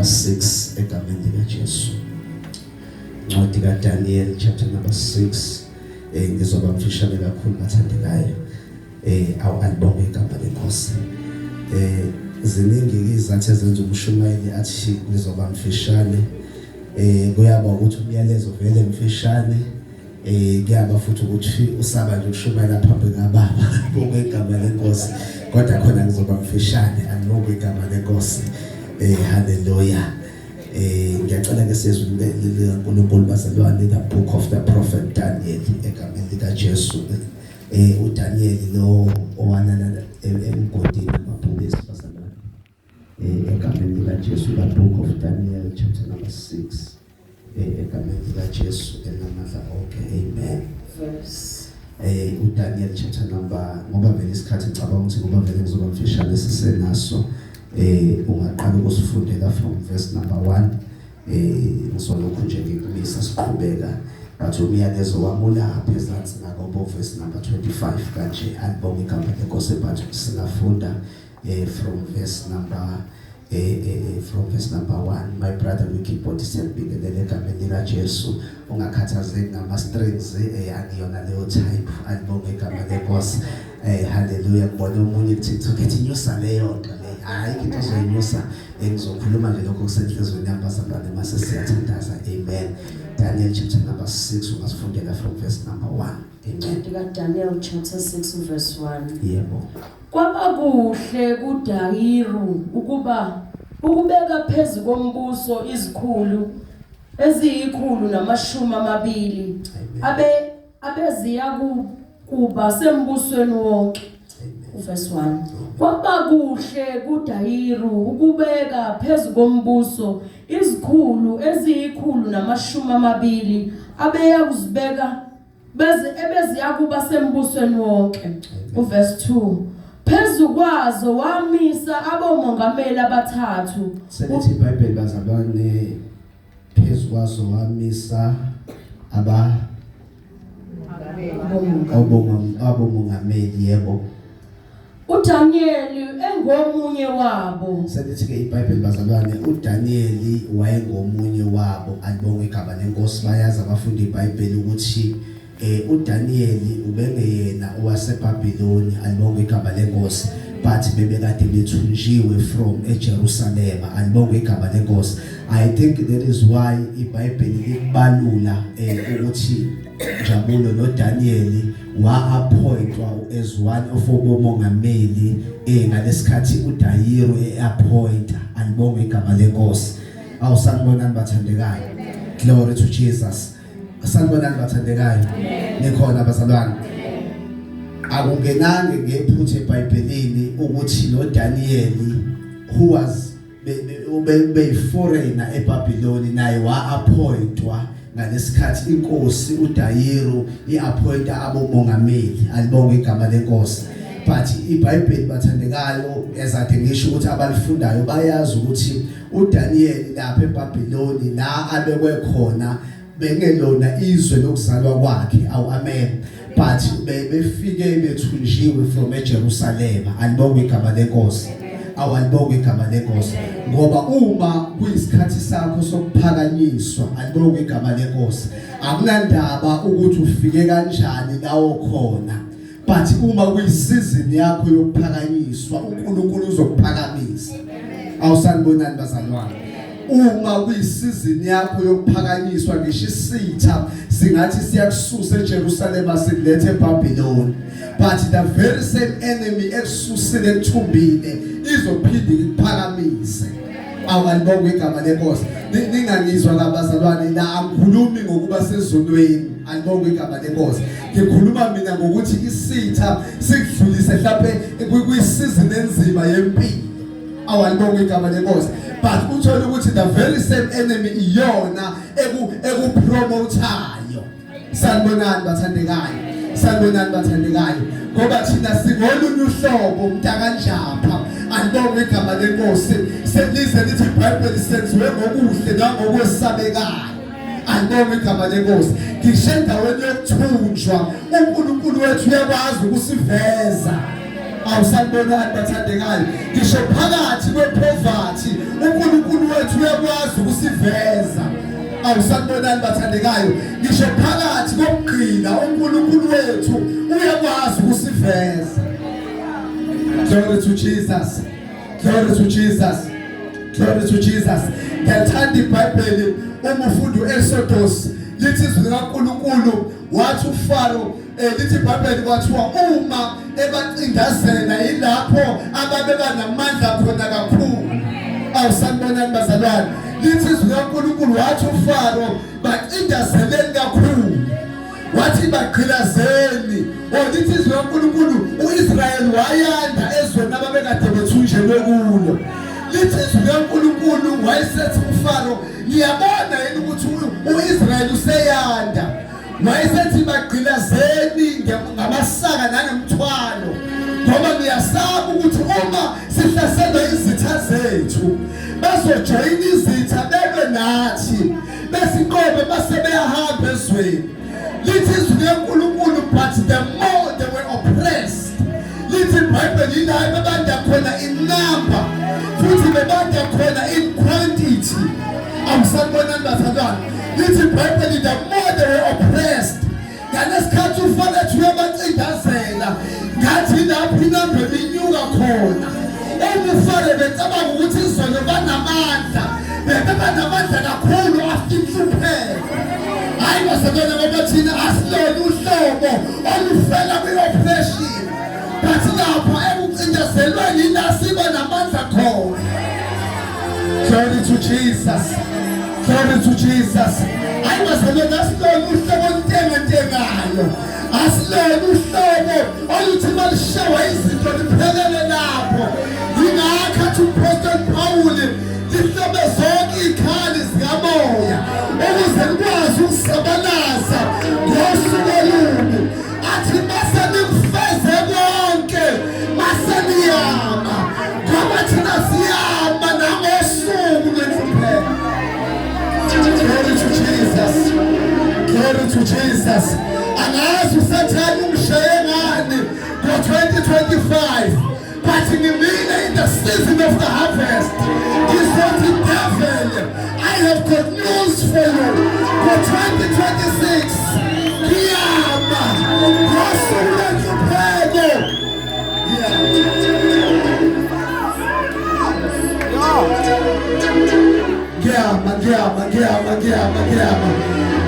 6 egameni lika Jesu. Incwadi kaDaniel chapter number 6. Ngizoba mfishane kakhulu, bathandekayo. Awu, alibonge igama lenkosi. Ziningi izathu ezenza umshumayeli athi ngizoba mfishane. Kuyaba ukuthi umyalezo vele mfishane. Kuyaba futhi ukuthi usaba nje ukushumayela phambi kababa, bonke igama lenkosi, kodwa khona ngizoba mfishane. Alibonge igama lenkosi. Haleluya. Ngiyacela ke sezwi likaNkulunkulu, bazalwane, the book of the prophet Daniel, egameni lika Jesu. UDaniel lo owalala emgodini amabhubesi, bazalwane. Egameni lika Jesu, the book of Daniel chapter number 6, egameni lika Jesu enamandla onke. Amen. Verse. UDaniel chapter number, ngoba vele isikhathi, ngicabanga ukuthi ngoba vele ngizoba mfishane sisenaso, ungaqala ukusifundela from verse number 1. Ngizolokhu nje ngikumisa siqhubeka, but umyalezo wami ulapha ezansi ngakobo verse number 25 kanje. Alibonge igama lenkosi, but singafunda from verse number eh, eh from verse number 1. My brother kwi-keyboard, siyakubingelela egameni lika Jesu. Ungakhathazeki ngama strings, angiyona leyo type. Alibonge igama lenkosi. Haleluya. Ngibone omunye ku TikTok ethi nyusa leyo nto le. Hayi, into ozoyinyusa, ngizokhuluma nje lokho kusenhlizweni yami, bazalwane, mase siyathandaza. Amen. Daniel chapter number 6, ungasifundela from verse number 1. Amen. Incwadi kaDaniel chapter 6 verse 1. Yebo. Kwaba kuhle kuDayiru ukuba ukubeka phezu kombuso izikhulu eziyi-120 Amen. abe abeziya kuba sembusweni wonke. Amen. Verse 1. Kwaba kuhle kuDayiru ukubeka phezu kombuso izikhulu eziyi-120 abeya kuzibeka beze ebeziya kuba sembusweni wonke. Uverse 2. Phezu kwazo wamisa abomongameli abathathu. Selithi iBhayibheli, bazalwane, phezu kwazo wamisa aba abomongameli, yebo. uDaniel engomunye wabo. Selithi ke iBhayibheli, bazalwane, uDanieli wayengomunye wabo. Alibonge igama lenkosi. Bayazi abafundi iBhayibheli ukuthi uDanieli ubengeyena owaseBhabhiloni. Alibonge igama lenkosi. But bebekade bethunjiwe from eJerusalem. Alibonge igama lenkosi. I think that is why iBhayibheli likubalula ukuthi Njabulo noDaniel wa-appointwa as one of obomongameli ngalesikhathi uDayiro e-appointa. Alibonge igama lenkosi. Awusanibonani, bathandekayo? Glory to Jesus. Sanibonani, bathandekayo? Nikhona, bazalwane? Akungenange ngephutha eBhayibhelini ukuthi lo Daniel who was beyi-foreigner eBabylon naye wa-appointwa ngalesikhathi inkosi uDayiru iappointa abomongameli. Alibonge igama lenkosi. But iBhayibheli, bathandekayo, ezade ngisho ukuthi abalifundayo bayazi ukuthi uDaniel lapha eBabyloni la abekwe khona bengelona izwe lokuzalwa kwakhe. Awu, amen. But befike bethunjiwe from eJerusalem. Alibonge igama lenkosi. Awalibonge igama lenkosi, ngoba uma kuyisikhathi sakho sokuphakanyiswa, alibonge igama lenkosi, akunandaba ukuthi ufike kanjani lawo khona, but uma kuyisizini yakho yokuphakanyiswa, uNkulunkulu uzokuphakamisa. Awusanibonani, bazalwane? Uma kuyisizini yakho yokuphakanyiswa, ngisho isitha singathi siyakususa eJerusalem sikulethe eBabylon, but the very same enemy ekususile, ekuthumbile, izophinde ikuphakamise. Awalibonge igama lenkosi. Ningangizwa labazalwane la, angikhulumi ngokuba sezulwini. Alibonge igama lenkosi. Ngikhuluma mina ngokuthi isitha sikudlulise mhlawumbe kwisizini enzima yempilo. Awalibonge igama lenkosi. But uthole ukuthi the very same enemy iyona ekupromotayo. Sanibonani, bathandekayo? Sanibonani, bathandekayo? Ngoba thina singolunye uhlobo, mntakanjapha. Alibonge igama lenkosi. Selize lithi iBhayibheli senziwe ngokuhle nangokwesabekayo. Alibonge igama lenkosi. Ngisho endaweni yokuthunjwa, uNkulunkulu wethu uyakwazi ukusiveza. Awusanibonani, bathandekayo? Ngisho phakathi kwepoverty, uNkulunkulu wethu uyakwazi. Uyakwazi ukusiveza. Awusanibonani bathandekayo, ngisho phakathi kokugcina uNkulunkulu wethu uyakwazi ukusiveza. Glory to Jesus. Glory to Jesus. Glory to Jesus. Ngiyathanda iBhayibheli uma ufunda uExodus lithi izwi likaNkulunkulu wathi uFaro lithi iBhayibheli kwathiwa uma ebacindazela yilapho ababeba namandla khona kakhulu. Awusanibonani bazalwane, lithi izwi likaNkulunkulu wathi uFaro bacindazeleni kakhulu, wathi bagqilazeni. Lithi izwi likaNkulunkulu uIsrayeli wayanda ezweni ababekade bethunjelwe kulo. Lithi izwi likaNkulunkulu wayesethi uFaro, ngiyabona yini ukuthi uIsrayeli useyanda. Wayesethi bagqilazeni ngamasaka nangemthwalo, ngoba ngiyasaba ukuthi uma sihlaselwa izitha zethu bazojoyina izitha belwe nathi besiqobe base beyahamba ezweni. Lithi izwi likaNkulunkulu, but the more they were oppressed, lithi iBhayibheli yila bebanda khona in number futhi bebanda khona in quantity. Awusanibonani bazalwane, lithi iBhayibheli the more they were oppressed, ngalesikhathi uFaro uyabacindazela ngathi lapho inamba ibinyuka khona. Uma uFaro becabanga ukuthi izolo banamandla, bebeba namandla kakhulu after inhlupheko. Hayi bazalwane, ngoba thina asilona uhlobo olufela kwi-oppression, but lapho ekucindezelweni ila siba namandla khona. Glory to Jesus. Glory to Jesus. Hayi bazalwane, asilona uhlobo oluntengantengayo, asilona uhlobo oluthi malishawa izinto liphelele lapho. Yingakho athi uMphostoli Paul, lihlobe zonke izikhali zikamoya ukuze likwazi ukusabalaza ngosuku olubi. Athi mase nikufeze konke mase niyama, ngoba thina siyama nangosuku lwenhlupheko. Glory to Jesus. Glory to Jesus. Angazi uSathane ungishaye ngani ngo-2025, but ngimile in the season of the harvest. Ngizothi, devil, I have got news for you. Ngo-2026 ngiyama ngosuku lwenhlupheko. Yeah. Ngiyama, ngiyama, ngiyama, ngiyama, ngiyama,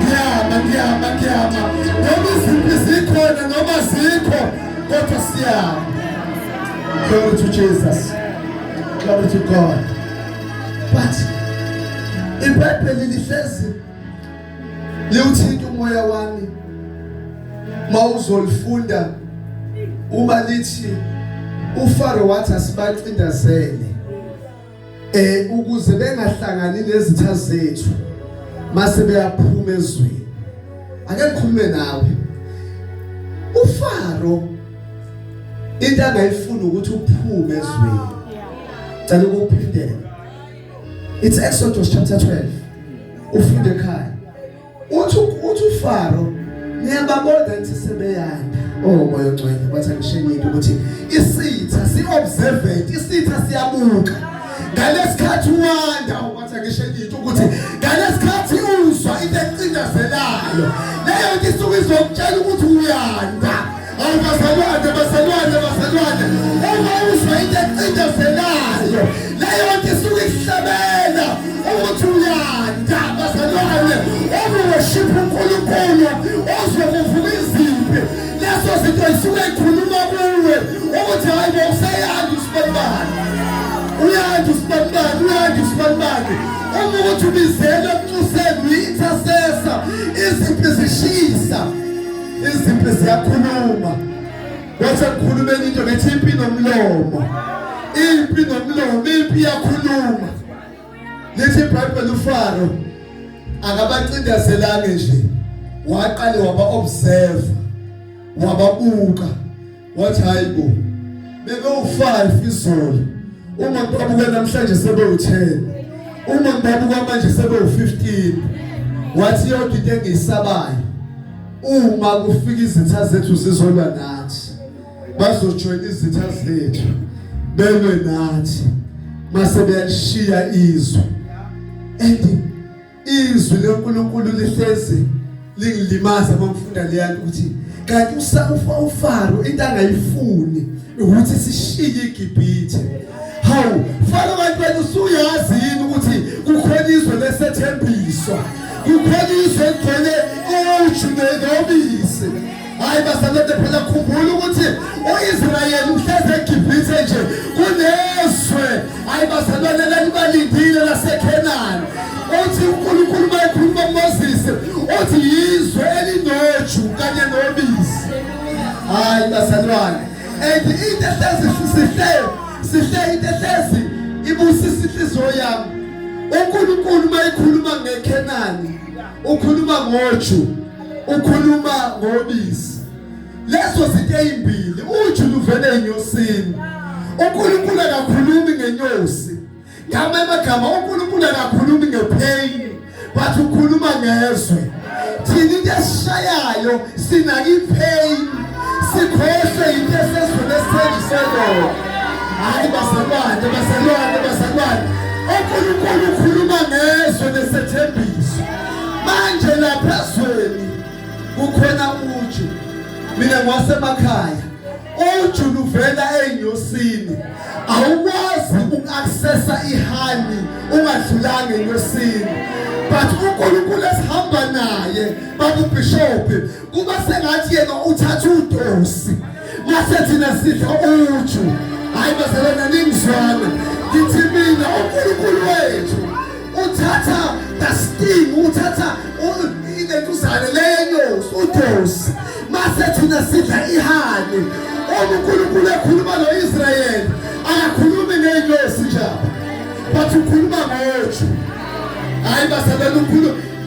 ngiyama, ngiyama, ngiyama. Noma izimpi zikhona noma zikho, kodwa siyama. Glory to Jesus. Glory to God. But iBhayibheli lihlezi liwuthinta umoya wami mawuzolifunda uma lithi uFaro wathi asibacindazele ukuze bengahlangani nezitha zethu mase beyaphuma ezweni. Ake ngikhulume nawe. uFaro into angayifuni ukuthi uphume ezweni. Cela ukuphindela. It's Exodus chapter 12. Ufunde ekhaya. Uthi uFaro, niyababona ukuthi sebeyanda. Oh moya ongcwele, kwathi angishenye into ukuthi isitha si observant, isitha siyabuka. Ngalesikhathi wanda, kwathi angishenye into ukuthi ngalesikhathi uzwa into ecindezelayo, leyo nto isuke izokutshela ukuthi uyanda. Awubazalwane, bazalwane, bazalwane, uma uzwa into ecindezelayo, leyo nto isuke ihlebela ukuthi uyanda. Bazalwane, uma worship uNkulunkulu uzwe kuvuka izimpi, lezo zinto isuke ikhuluma kuwe ukuthi hayi bo, useyanda usibanibani, uyanda usibanibani, uyanda usibanibani. Uma ukuthi ubizelwe ekunxuseni, uyi-intercessor, izimpi zishisa, izimpi ziyakhuluma. Kwathi ekukhulumeni into ngethi impi nomlomo, impi nomlomo, impi iyakhuluma. Lithi iBhayibheli uFaro akabacindezelanga nje, waqale waba observe, wababuka, wathi hayibo, bebe u5 izolo, uma ngibabuka namhlanje sebe u10, uma ngibabuka manje sebe u15. Wathi yonke into engiyisabayo, uma kufika izitha zethu zizolwa nathi, bazojoyina izitha zethu belwe nathi mase beyalishiya izwe. And izwi leNkulunkulu lihlezi lingilimaza mangifunda leya nto ukuthi kanti uFaro into angayifuni ukuthi sishiye iGibhithe. Hawu Faro, kanti wena usuyazi yini ukuthi kukhona izwe lesethembiso, kukhona izwe eligcwele uju nobisi? Hayi bazalwane, phela khumbula ukuthi uIsrayeli uhleze eGibhithe nje, kunezwe, hayi bazalwane, lalibalindile laseKhenani. Uthi uNkulunkulu mayekhuluma kuMoses, uthi yizwe elinoju kanye nobisi. Hayi bazalwane, and into ehlezi sihle sihle, into ehlezi ibusisa inhliziyo yami, uNkulunkulu mayekhuluma ngeKhenani ukhuluma ngoju, ukhuluma ngobisi. Lezo zinto ezimbili, uju luvele enyosini. uNkulunkulu akakhulumi ngenyosi. Ngamanye amagama, uNkulunkulu akakhulumi ngepain, but ukhuluma ngezwe. Thina into esishayayo sinaka ipain, sikhohlwe into esezweni esithenjiswe lona. Hayi bazalwane, bazalwane, bazalwane, uNkulunkulu ukhuluma ngezwe nesethembiso. Manje lapha ezweni kukhona uju. Mina ngwasemakhaya, uju luvela enyosini. Awukwazi uku-accessa ihoney ungadlulanga enyosini. But uNkulunkulu esihamba naye, babu bishop, kuba sengathi yena uthatha udosi mase thina sidla uju. Hayi bazalwane, ningizwana. Ngithi mina uNkulunkulu wethu uthatha the sting, uthatha ilentuzane leyenyosi, udosi, mase thina sidla ihoney. Uma uNkulunkulu ekhuluma no-Israyeli akakhulumi ngey'nyosi njalo, but ukhuluma ngoju. Hayi bazalwane,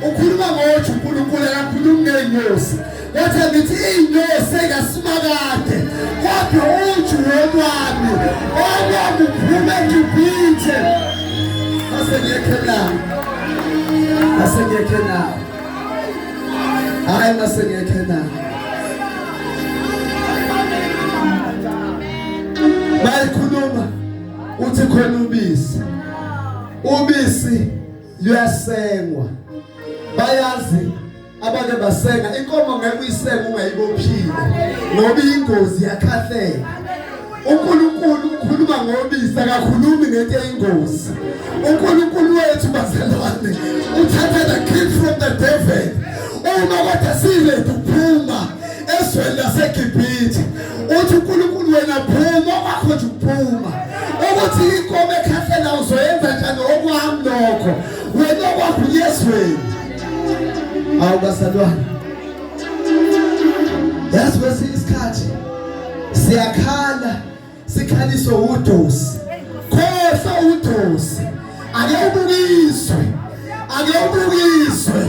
ukhuluma ngoju. uNkulunkulu akakhulumi ngey'nyosi. Wathi ngithi iy'nyosi engasimakade, kodwa uju wolwami olwami uphume eGibhithe. Mase ngiyekhelana, mase ngiyekhelana, hayi mase ngiyekhelana. Bayikhuluma, uthi khona ubisi, ubisi luyasengwa. Bayazi abake basenga inkomo, ngeke uyisenga ungayibophile ngoba ingozi yakhahlela. uNkulunkulu ukhuluma ngobisi, akakhulumi ngento eyingozi. uNkulunkulu wethu bazalwane uthatha the gift from the devil. Uma kodwa siready ukuphuma ezweni laseGibhithe, uthi uNkulunkulu wena phuma, okwakho nje ukuphuma. Ukuthi inkomo ekhahlela uzoyenza njani, okwami lokho, wena okwakho uyezweni. Awu bazalwane, yazi kwesinye isikhathi siyakhala, sikhaliswe udosi. Khohlwa udosi, ake ubukiswe, ake ubukiswe.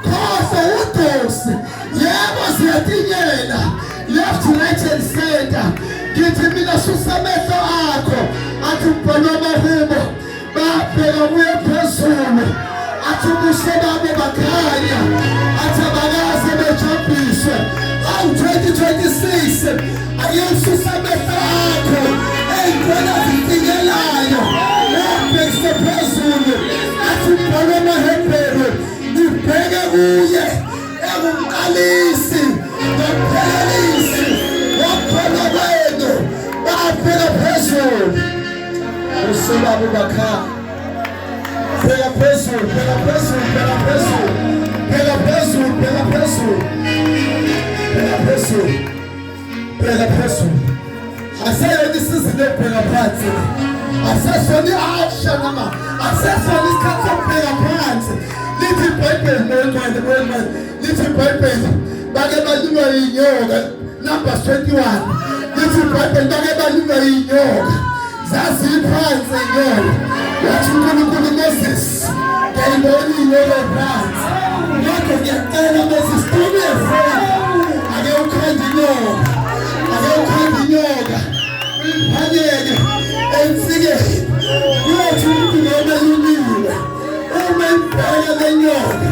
Khohlwa udosi. Yebo, siyatinyela left, right and center. Ngithi mina susa amehlo akho. Athi umbhalo wamahubo, babheka kuye phezulu, athi ubuso babo bakhanya, athi abakaze bejabhiswe. Awu 2026, ake ususa amehlo akho ey'ntweni azitinyelayo, ubhekise phezulu. Athi umbhalo wamaHebheru, nibheke kuye engumqalisi nomphelelisi wokukholwa kwenu. Babheka phezulu, ubuso babo bakhanya. Bheka phezulu, bheka phezulu, bheka phezulu, bheka phezulu, bheka phezulu, bheka phezulu, bheka phezulu. Aseyona isizini yokubheka phansi, asesona i-action nama, asesona isikhathi sokubheka phansi. Lithi iBhayibheli, moyingcwele, moyingcwele, lithi iBhayibheli bake balunywa yinyoka. Numbers 21, lithi iBhayibheli bake balunywa yinyoka, zaziphansi inyoka. Wathi uNkulunkulu, Moses, ngiyayibona inyoka phansi, kodwa ngiyacela Moses, do me a favor, ake ukhande inyoka, ake ukhande inyoka uyiphanyeke ensikeni. Kuyothi umuntu noma elumiwe, uma ibheka le nyoka,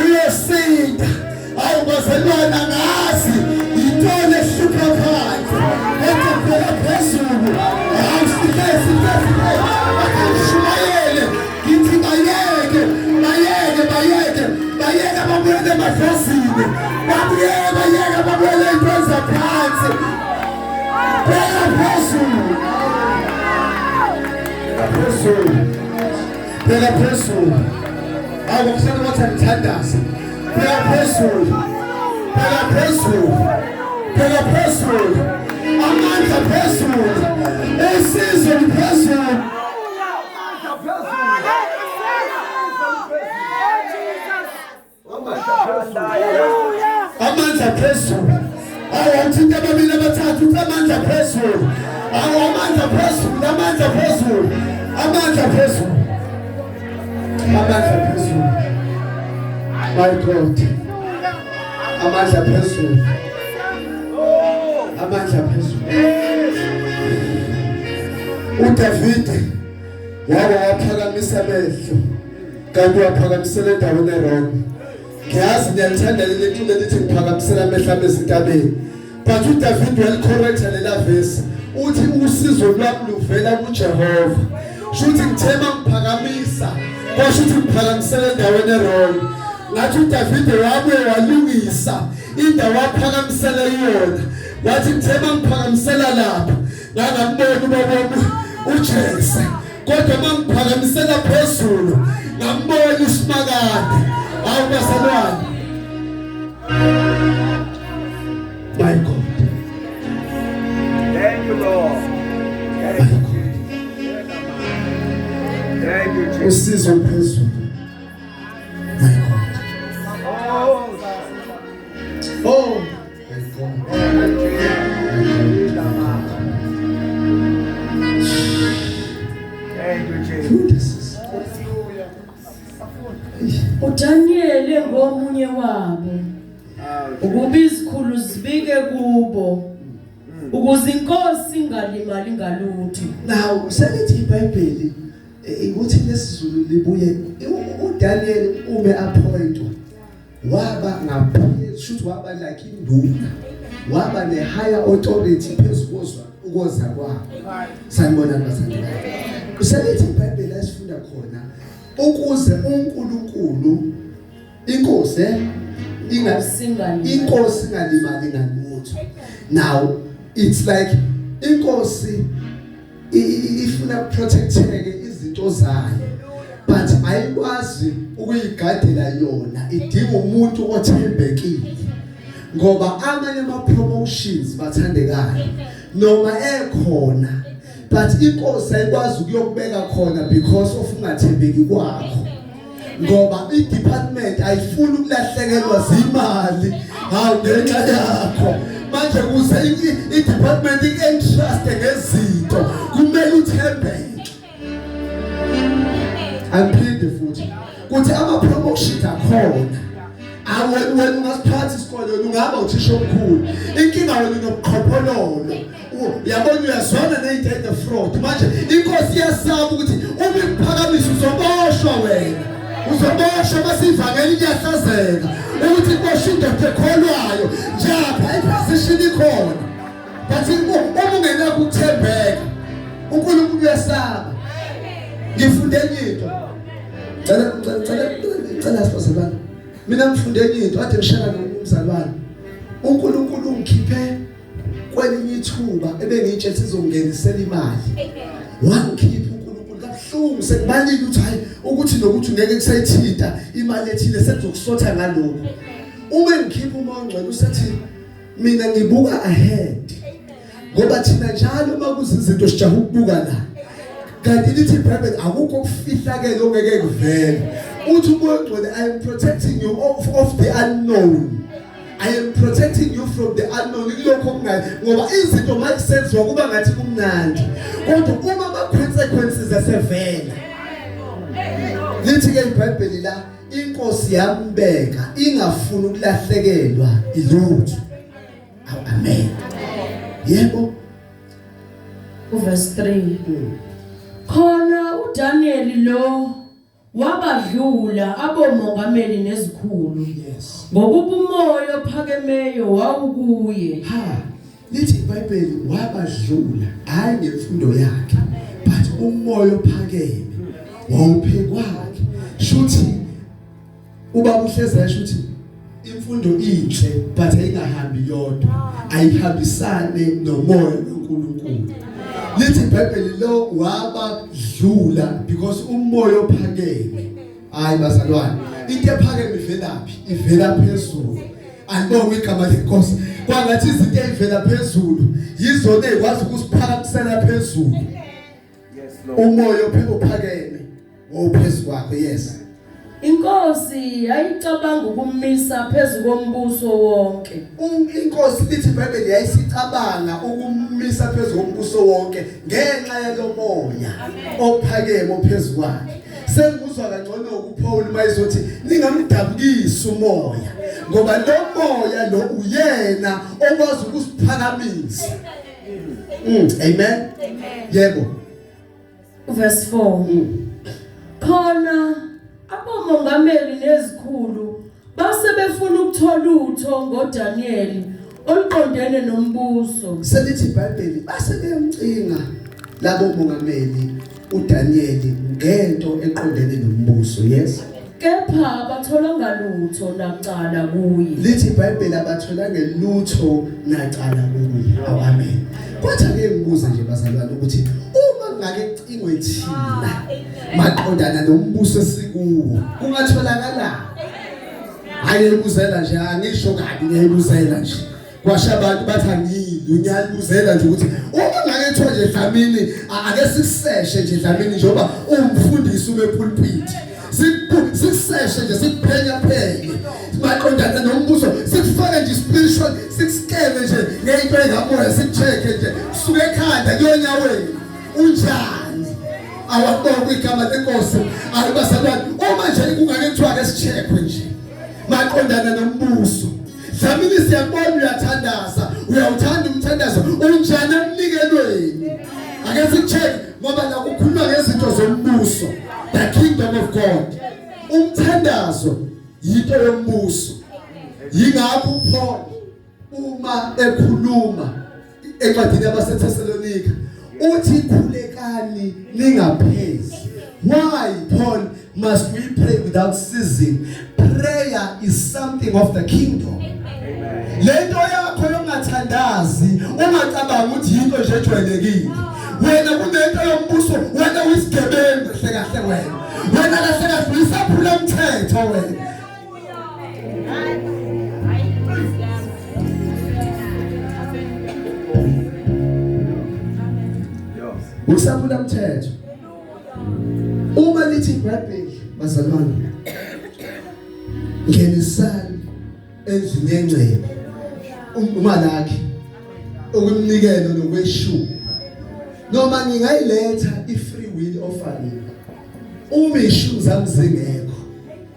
uyosinda. Hawu bazalwane, angazi yintoni ehlupha phansi, kodwa bheka phezulu. Hawu sihle, sihle, sihle. Ake ngishumayele, ngithi bayeke. phezulu. Awu kusele ukuthi ngithandaze. Bheka phezulu. Bheka phezulu. Bheka phezulu. Amandla phezulu. Usizo liphezulu. Amandla phezulu. Awu awuthinta ababili abathathu uthi amandla phezulu. Awu amandla phezulu, amandla phezulu. Amandla phezulu. Amandla phezulu. My God. Amandla phezulu. Amandla phezulu. uDavide wabe waphakamisa amehlo kanti waphakamisela endaweni erong. Ngiyazi niyalithanda leli culo elithi ngiphakamisela amehlo ami ezintabeni, but uDavid walicorrecta lela verse, uthi usizo lwami luvela kuJehova. Shuthi ngithe mangiphakamisa, kwasho ukuthi ngiphakamisela endaweni erong. Ngathi uDavide wabuye walungisa indawo aphakamisela iyona, wathi ngithe mangiphakamisela lapha ngangambona ubaba uJese, kodwa mangiphakamisela phezulu ngambona uSimakade. Hawu bazalwane, my God. Thank you, Lord. My God. Thank you, Jesus. Usizo phezulu. My God. Oh, Oh my God. Thank you, Jesus. Funda sisi. uDaniel engomunye wabo ukuba izikhulu zibike kubo ukuze inkosi ingalimali ngalutho. Now selithi iBhayibheli ukuthi lesizulu libuye uDaniel ume appointwa waba ngaphezulu, shuthi waba like induna, waba ne higher authority phezu ukoza kwabo. Sanibonani bathandekayo. Kuselithi iBhayibheli esifunda khona ukuze uNkulunkulu inkosi ingalimali, inkosi ingalimali ngalutho. Now it's like inkosi ifuna protecteke izinto zayo, but ayikwazi ukuyigadela yona, idinga umuntu othembekile, ngoba amanye ama promotions bathandekayo noma ekhona, but inkosi ayikwazi ukuyokubeka khona because of ungathembeki kwakho, ngoba i-department ayifuni ukulahlekelwa zimali hawu ngenxa yakho. Manje kuze i-department i-entrust ngezinto kumele uthembeke. Angiphinde futhi kuthi ama-promotions akhona, awena wena ungasiphatha isikole, wena ungaba uthisha omkhulu, inkinga wena unobuqhophololo, uyabona, uyazwana ney'nto ene-fraud. Manje inkosi iyasaba ukuthi uma ikuphakamisa uzoboshwa, wena uzoboshwa, mase ivangeli liyahlazeka ukuthi kuboshwa indoda ekholwayo njapha iposition ikhona. But uma ungenakho ukuthembeka, uNkulunkulu uyasaba. Ngifunde enye into, cela cela cela sibazalwane, mina ngifunde enye into ade ngishela nomzalwane. uNkulunkulu ungikhiphe kwelinye ithuba ebengiyitshela sizongenisela imali, wangikhipha uNkulunkulu kabuhlungu, sekubalile ukuthi hayi ukuthi nokuthi ngeke kusayithinta imali ethile, sekuzokusotha ngalokho. Uma ngikhipha uMoya oNgcwele usethi mina ngibuka ahead, ngoba thina njalo uma kuzizinto sijaha ukubuka la, kanti lithi iBhayibheli akukho okufihlakele ongeke kuvele. Uthi uMoya oNgcwele, "I am protecting you of the unknown. I am protecting you from the unknown." Kulokho okungayi, ngoba izinto makusenziwa kuba ngathi kumnandi, kodwa uma ama-consequences esevela, lithi-ke iBhayibheli la inkosi yambeka ingafuni ukulahlekelwa ilutho. Amen, yebo. Uverse 3. Khona uDaniel lo wabadlula abomongameli nezikhulu, ngokuba umoya ophakemeyo wawukuye. Ha, lithi iBhayibheli wabadlula, hayi ngemfundo yakhe, but umoya ophakeme wawuphekwakhe. Shuthi ubaba uhlezi esho ukuthi imfundo inhle, but ayingahambi yodwa, ayihambisane nomoya kaNkulunkulu. Lithi iBhayibheli lo wabadlula because umoya ophakeme. Hayi bazalwane, into ephakeme ivelaphi? Ivela phezulu. Alibonge igama lenkosi. Kwangathi izinto ezivela phezulu yizona ezikwazi ukusiphakamisela phezulu. Yes, Lord. Umoya ophakeme wawuphezu kwakho. Yes. Inkosi yayicabanga ukumisa phezu kombuso wonke. Inkosi lithi iBhayibheli yayisicabanga ukumisa phezu kombuso wonke ngenxa yalomoya ophakeme ophezu kwakhe. Sengikuzwa kangcono uPaul mayizothi ningamdabukisi umoya ngoba lo moya lo uyena okwazi ukusiphakamisa. Amen. Yebo. Verse 4. Khona abomongameli nezikhulu base befuna ukuthola utho ngoDaniel oluqondene nombuso. Selithi iBhayibheli base beyamcinga labo mongameli uDaniel ngento eqondene nombuso. Yes. Kepha abatholanga lutho nacala kuye. Lithi iBhayibheli abatholanga lutho nacala kuye. Awu amen. Kwathi ake ngibuze nje bazalwane ukuthi uma kungake kucingwe thina maqondana nombuso esikuwo kungatholakala. Hayi ngiyibuzela nje, angisho kabi, ngiyibuzela nje. Kwasha abantu bathi angiyili, ngiyalibuzela nje ukuthi uma ngake kuthiwa nje Dlamini ake sikuseshe nje Dlamini njengoba umfundisi ume pulpit. Sikuseshe nje sikuphenya phenye maqondana nombuso, sikufake nje spiritual, sikuskene nje ngento engamoya, sikucheck nje kusuka ekhanda kuyonyaweni unjani. Awabonke igama lenkosi. Ayibazalwane, uma nje kungake kuthiwa ke sicheckwe nje maqondana nombuso. Dlamini siyabona uyathandaza, uyawuthanda umthandazo, unjani emnikelweni? Ake sikucheck ngoba la kukhulunywa ngezinto zombuso, the kingdom of God. Umthandazo yinto yombuso. Yingakho uPaul uma ekhuluma encwadini yabaseThesalonika uthi khulekani ningaphezi. Why, Paul, must we pray without ceasing? Prayer is something of the kingdom. Amen. Lento yakho yokungathandazi ungacabanga ukuthi yinto nje ejwayelekile. Wena kunento yombuso, wena uyisigebengu kahle kahle wena. Wena kahle kahle uyisaphula umthetho wena. Usaphula umthetho. Uma lithi iBhayibheli bazalwane, ngenisani endlini yengcebo uMalakhi ukumnikelo nokweshumi, noma ngingayiletha i-free will offering uma ishumi zami zingekho.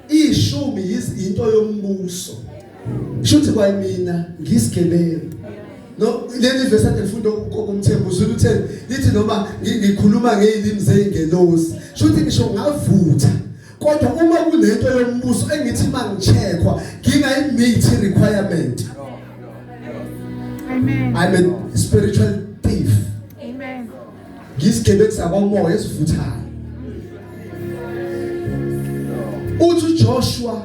Ishumi into yombuso, shuthi kwayimina ngisigebengu. No, leli verse ade lifunda uMthembu uzulu uthe lithi noma ngikhuluma ngezilimi zeingelosi, shuthi ngisho ngavutha, kodwa uma kunento yombuso engithi mangicheckwa ngingayimeet requirement. Amen. I'm a spiritual thief. Amen. Ngisigebengu sakwamoya esivuthayo. Uthi uJoshua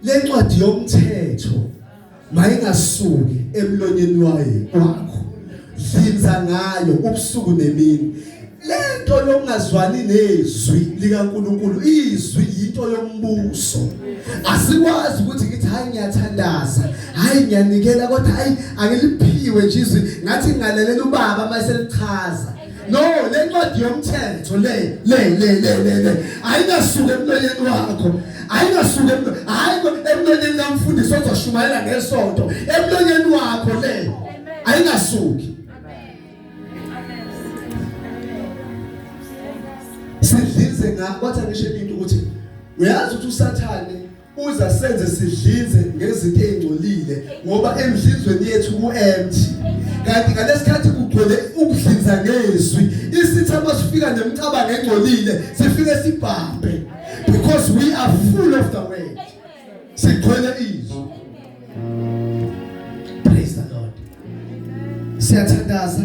lencwadi yomthetho mayingasuki emlonyeni wayo wakho, dlinza ngayo ubusuku nemini. Lento yokungazwani nezwi likaNkuluNkulu, izwi yinto yombuso. Asikwazi ukuthi ngithi hayi ngiyathandaza, hayi ngiyanikela, kodwa hayi angiliphiwe nje izwi, ngathi ngingalalela ubaba mayeselichaza. No, le ncwadi yomthetho le le le le le le ayingasuki emlonyeni wakho, ayingasuki hayi emlonyeni kamfundisi ozoshumayela ngesonto, emlonyeni wakho le ayingasuki. Sidlize nga kwathi ngisho into ukuthi uyazi ukuthi uSathane uza senze sidlize ngezinto ezingcolile ngoba emdlinzweni yethu ku-empty, kanti ngalesikhathi kugcwele ukudlinza ngezwi, isitha masifika nemicabango engcolile sifike sibhambe because we are full of the word, sigcwele izwi. Praise the Lord. Siyathandaza,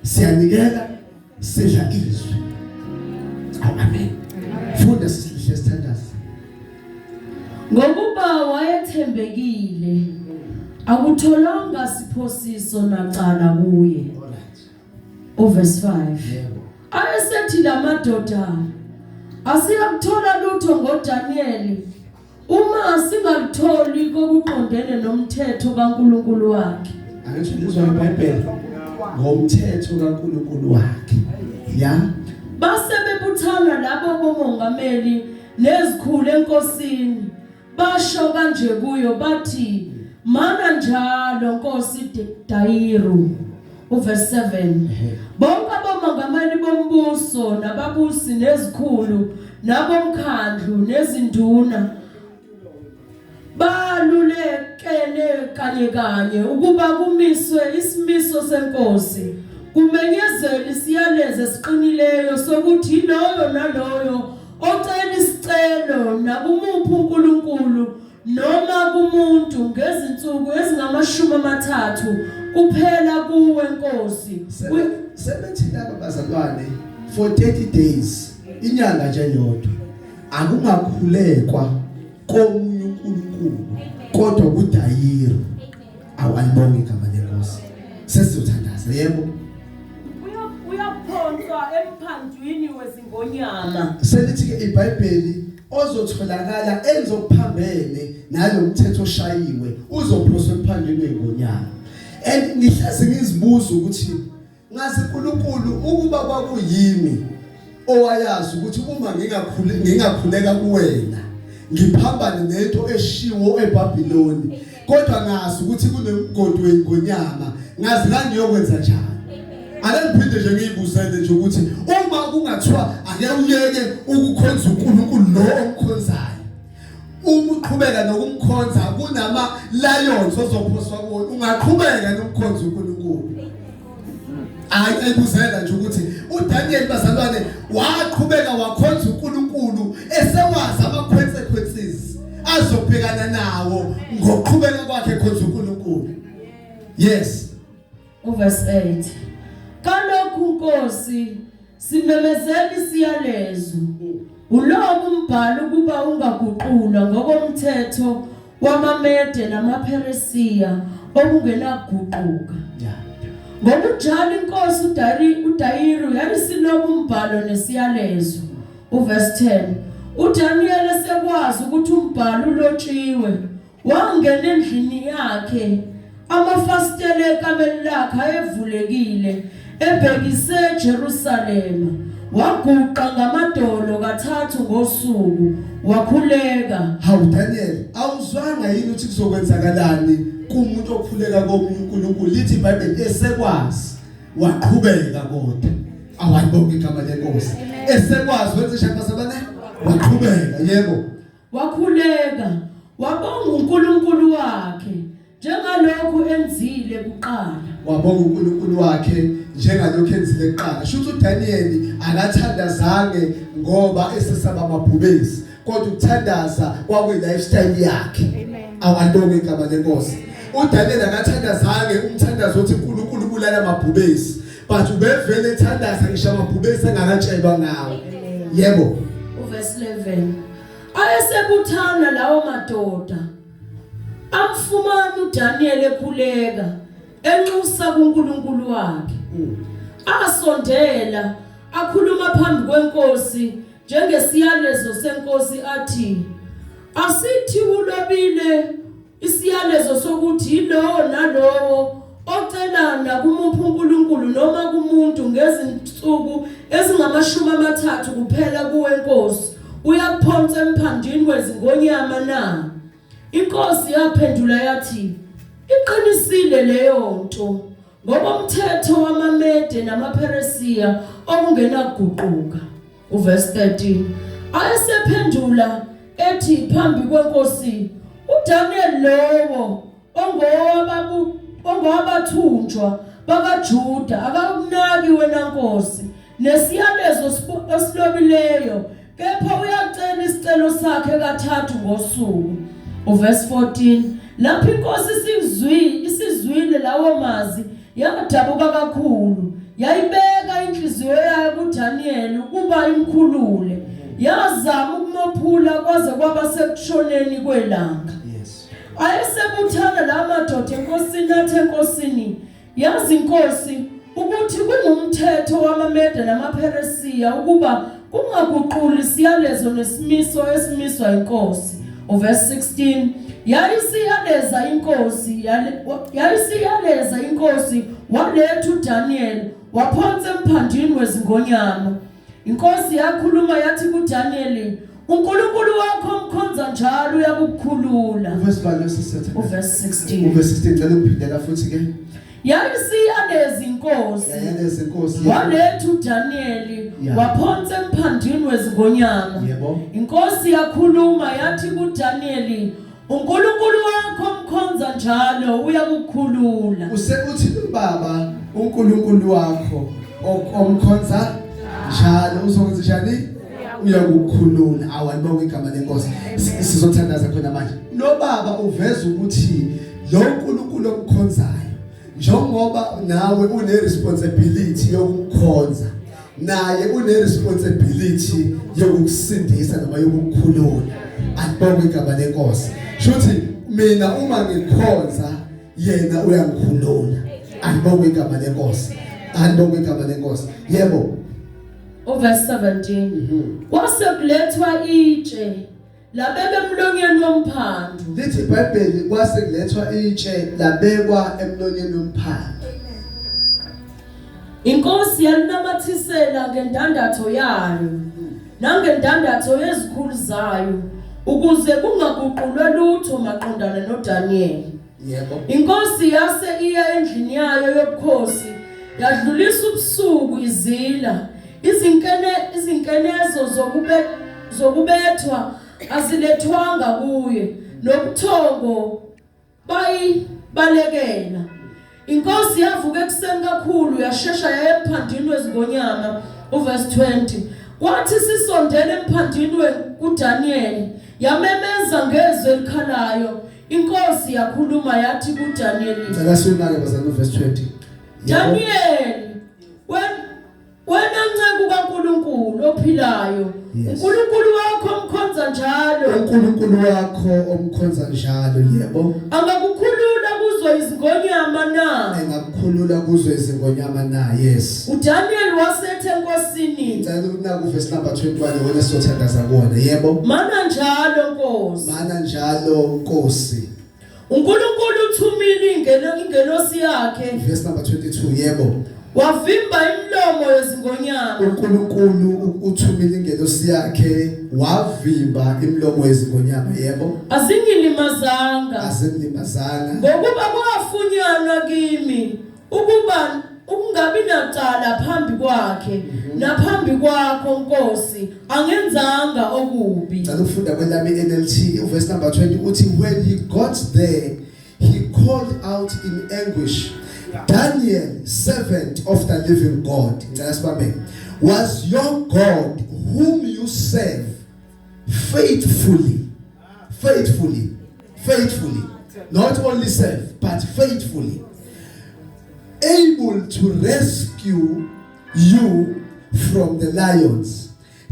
siyanikela, sidla izwi. Amen. Funda sisihle sithandaza. Ngokuba wayethembekile, akutholanga siphosiso nacala kuye. Alright. Uverse 5. Yebo. Ayesethi lamadoda asiyakuthola lutho ngoDaniel uma singalutholi kokuqondene nomthetho kaNkuluNkulu wakhe. Angithi lizwa iBhayibheli ngomthetho kaNkuluNkulu wakhe. Ya. Base bebuthana labo bomongameli nezikhulu enkosini basho kanje kuyo bathi mana njalo nkosi Dayiru. Uverse 7. Bonke abomongameli bombuso nababusi nezikhulu nabomkhandlu nezinduna balulekene kanye kanye ukuba kumiswe isimiso senkosi kumenyezela isiyalezo esiqinileyo sokuthi loyo naloyo ocela isicelo nakumuphi uNkulunkulu noma kumuntu ngezinsuku ezingamashumi amathathu kuphela kuwe Nkosi. Sebethi laba bazalwane for 30 days inyanga nje yodwa akungakhulekwa komunye uNkulunkulu kodwa kuDayiru. Awalibonge igama lenkosi. Sesizothandaza yebo. Uyaphonswa emphandwini wezingonyama. Selithi ke iBhayibheli ozotholakala enzokuphambene nalomthetho oshayiwe uzophoswa emphandwini wengonyama. And ngihlezi ngizibuza ukuthi ngazi uNkulunkulu ukuba kwakuyimi owayazi ukuthi uma ngingakhule ngingakhuleka kuwena ngiphambane nento eshiwo eBhabhiloni kodwa ngazi ukuthi kunemgodi wengonyama ngazi la ngiyokwenza njani. Ake ngiphinde nje ngiyibuzele nje ukuthi uma kungathiwa ake uyeke ukukhonza uNkulunkulu lo omkhonzayo, uma uqhubeka nokumkhonza kunama lions ozophoswa kuwo, ungaqhubeka nokukhonza uNkulunkulu? Hayi, ayibuzela nje ukuthi uDaniel bazalwane waqhubeka wakhonza uNkulunkulu esewazi ama consequences azobhekana nawo ngokuqhubeka kwakhe khonza uNkulunkulu. Yes. Uverse 8. Kalokhu Nkosi simemezela isiyalezo. Ulobo umbhalo ukuba ungaguqulwa ngokomthetho wamaMede namaPheresiya okungenakuguquka. Yeah. Ngokunjalo inkosi uDayiru yayisiloba umbhalo nesiyalezo. Uverse 10. uDaniel esekwazi ukuthi umbhalo ulotshiwe wangena endlini yakhe, amafasitela ekameni lakhe ayevulekile ebhekise eJerusalema. Waguqa ngamadolo kathathu ngosuku wakhuleka. Hawu Daniel, awuzwanga yini ukuthi kuzokwenzakalani kumuntu okhuleka komunye uNkulunkulu? Lithi iBhayibheli esekwazi waqhubeka kodwa. Awalibonge igama lenkosi. Esekwazi wenze njani bazalwane? Waqhubeka, yebo. Wakhuleka wabonga uNkulunkulu wakhe njengalokhu enzile kuqala. Wabonga uNkulunkulu wakhe njengalokhu enzile kuqala. Shuthi uDaniel akathandazange ngoba esesaba amabhubesi, kodwa ukuthandaza kwakuyi lifestyle yakhe. Awalibonge igama lenkosi. uDaniel akathandazange umthandazo othi uNkulunkulu ubulala amabhubesi, but ubevele ethandaza ngisho amabhubesi engakatshelwa ngawo. Yebo. Uverse 11. Ayesebuthana lawo madoda amfumana uDaniel ekhuleka enxusa kuNkulunkulu wakhe. Asondela akhuluma phambi kwenkosi njengesiyalezo senkosi athi asithi ulobile isiyalezo sokuthi yilowo nalowo ocelana kumuphi uNkulunkulu noma kumuntu ngezinsuku ezingamashumi amathathu kuphela kuwe Nkosi uyakuphonsa emphandini wezingonyama na? Inkosi yaphendula yathi iqinisile leyo nto ngokomthetho wamaMede namaPheresiya okungenakuguquka. Uverse 13. Ayesephendula ethi phambi kwenkosi uDaniel lowo ongowabathunjwa bakaJuda akakunaki wena Nkosi nesiyalezo esilobileyo, kepha uyacela isicelo sakhe kathathu ngosuku. Uverse 14. Lapho inkosi isizwile lawo mazwi yadabuka kakhulu, yayibeka inhliziyo yayo kuDaniel ukuba imkhulule, yazama ukumophula kwaze kwaba sekushoneni kwelanga. Yes. Ayesebuthana la madoda enkosini athi enkosini, yazi inkosi Ukuthi kungumthetho wamaMede namaPheresiya ukuba kungaguquli isiyalezo nesimiso esimiswa inkosi. Uverse 16 yayisiyaleza inkosi yayisiyaleza inkosi waletha uDaniel waphonsa emphandini wezingonyama. Inkosi yakhuluma yathi kuDaniel, uNkulunkulu wakho omkhonza njalo uyakukhulula. Uverse bani lesisetha? Uverse 16. Uverse 16 ngicela ukuphindela futhi ke. Yayisiyaleza inkosi. Yayaleza inkosi. Waletha uDaniel waphonsa emphandini wezingonyama. Yebo. Inkosi yakhuluma yathi kuDaniel, uNkulunkulu wakho omkhonza njalo uyakukhulula. Use uthi baba uNkulunkulu wakho omkhonza njalo uzokwenza njani? Uyakukhulula. Awalibonga igama lenkosi. Sizothandaza khona manje. Lo baba uveza ukuthi lo uNkulunkulu omkhonzayo njengoba nawe une responsibility yokukhonza naye une responsibility yokukusindisa noma yokukukhulula. Alibonge igama lenkosi. Shuthi mina uma ngikhonza yena uyangikhulula. Alibonge igama lenkosi. Alibonge igama lenkosi. Yebo. Uverse 17. Kwase kulethwa itshe labekwa emlonyeni womphando. Lithi iBhayibheli kwase kulethwa itshe labekwa emlonyeni womphando. Inkosi yalinamathisela ngendandatho yayo nangendandatho yezikhulu zayo ukuze kungaguqulwa lutho maqondana noDaniel. Yebo. Inkosi yase iya endlini yayo yobukhosi yadlulisa ubusuku izila izinkene izinkenezo zokubethwa azilethwanga kuye nobuthongo bayibalekela. Inkosi yavuka ekuseni kakhulu yashesha yaya emphandini wezingonyama. Uverse 20 kwathi sisondele emphandini kuDaniel yamemeza ngezwi elikhalayo. Inkosi yakhuluma yathi kuDaniel, Ngicela siwunake bazalwane uverse 20. Daniel, wena nceku kaNkulunkulu ophilayo, uNkulunkulu wakho omkhonza njalo, uNkulunkulu wakho omkhonza njalo, yebo, angakukhulula kuzo izingonyama na? Engakukhulula kuzo izingonyama na? Yes. uDaniel wasethe enkosini, Ngicela ukunaka uverse number 21 wena sothandaza kuwona. Yebo. Mana njalo Nkosi. Mana njalo Nkosi. uNkulunkulu uthumile ingelosi yakhe. Verse number 22. Yebo. Wavimba imilomo yezingonyama. uNkulunkulu uthumile ingelosi yakhe wavimba imilomo yezingonyama. Yebo. Azingilimazanga. Azingilimazanga. Ngokuba kwafunyanwa kimi ukuba ukungabi nacala phambi kwakhe naphambi kwakho Nkosi, angenzanga okubi. Ngicela ukufunda kwelami NLT uverse number 20 uthi, when he got there he called out in anguish, Daniel, servant of the living God, ngicela sibambe, was your God whom you serve faithfully, faithfully, faithfully, not only serve but faithfully, able to rescue you from the lions?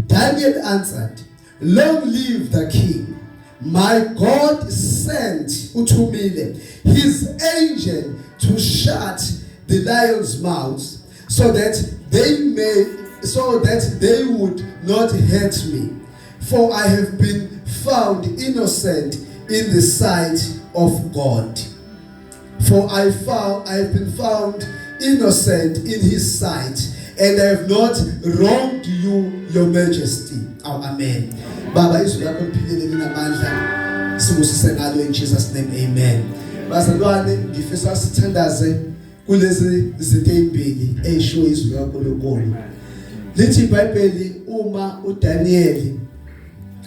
Daniel answered, Long live the king. My God sent, uthumile, his angel to shut the lions' mouths so that they would not hurt me. For I have been found innocent in the sight of God. For I have been found innocent in his sight, and I have not wronged you, your majesty. Oh, amen. Baba, izwi lakho liphilile linamandla. Sibusise ngalo in Jesus name. Amen. Bazalwane, ngifisa sithandaze kulezi zinto ezimbili ezisho izwi likaNkulunkulu. Lithi iBhayibheli uma uDaniel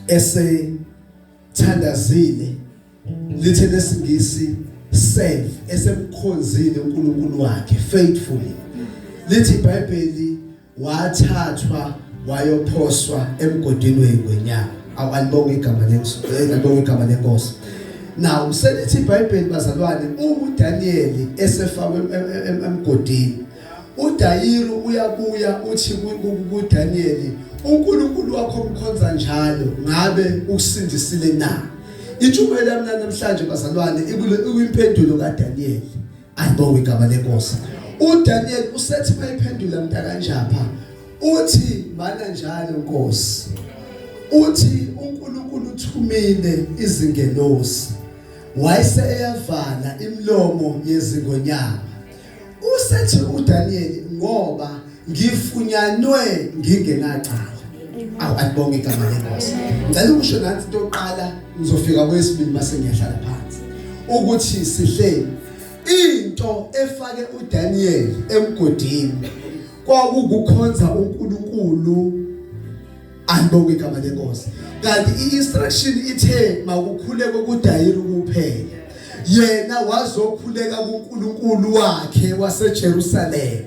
esethandazile, lithi lesingisi serve, esemkhonzile uNkulunkulu wakhe faithfully, lithi iBhayibheli wathathwa wayophoswa emgodini wengwenyama. Awalibonga igama lenkosi, alibonga igama lenkosi. Now selithi iBhayibheli bazalwane, uma uDaniel esefakwe emgodini, uDayiru uyabuya uthi kuDaniel, uNkulunkulu wakho umkhonza njalo ngabe ukusindisile na? Intshumayelo yami namhlanje bazalwane ikuyimpendulo kaDaniel. Ayibonge igama lenkosi. uDaniel usethi mayiphendula mntakanjapha uthi mana njalo Nkosi, uthi uNkulunkulu uthumile izingelosi wayese eyavala imilomo yezingonyama. Usethi uDaniel ngoba ngifunyanwe ngingenacala. Awu, alibonge igama leNkosi. Ngicela ukusho nansi into yokuqala, ngizofika kwesibili mase ngiyahlala phansi. Ukuthi sihle into efake uDaniel emgodini kwakukukhonza uNkulunkulu. Alibonge igama leNkosi. Kanti i-instruction ithe makukhulekwe kuDayiri kuphela. Yena wazokhuleka kuNkulunkulu wakhe waseJerusalema,